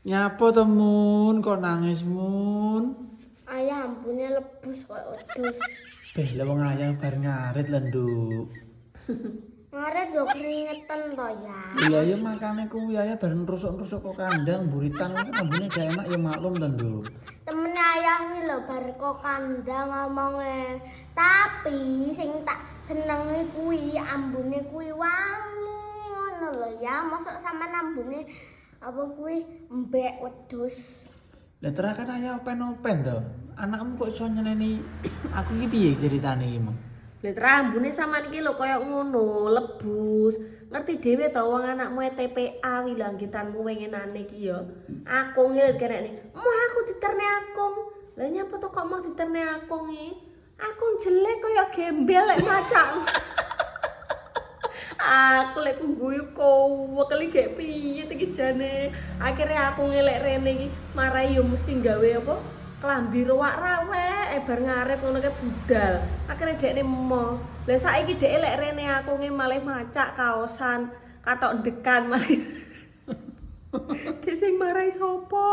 Nyapa to, Mun, kok nangis, Mun? Ayah ambune lebus koyo wedhus. Beh, lah wong ayah bar ngarit lho, Nduk. Ngarit yo keringetan to ya. Lah ya makane kuwi ayah bar nrusuk-nrusuk kok kandang buritan kan ambune gak enak ya, maklum to, Nduk. Temen ayah kuwi lho bar kok kandang ngomonge. Tapi sing tak senengi kuwi ambune kuwi wangi ngono lho ya. Mosok sampean ambune apa kuwi mbek wedhus. Lah terus kan ayah open-open to. Anakmu kok iso nyeneni aku iki piye ceritane iki, Mang? Lah terus ambune sampean iki lho kaya ngono, lebus. Ngerti dhewe to wong anakmu e TPA wi lho anggitanmu wengenane iki ya. Akung e kenekne. Moh aku diterne akung. Lah nyapa to kok mau diterne akung iki? Akung jelek kaya gembel lek macak. Aku lek guyu kowek gek piye iki jane. Akhire aku ngelek rene iki marai yo mesti gawe apa? Klambi rowak rawek, bar ngaret ngono ke budal. Akhire dekne emoh. Lah saiki dhek lek rene aku nge malih macak kaosan, katok ndekan malih. Dhek sing marai sapa?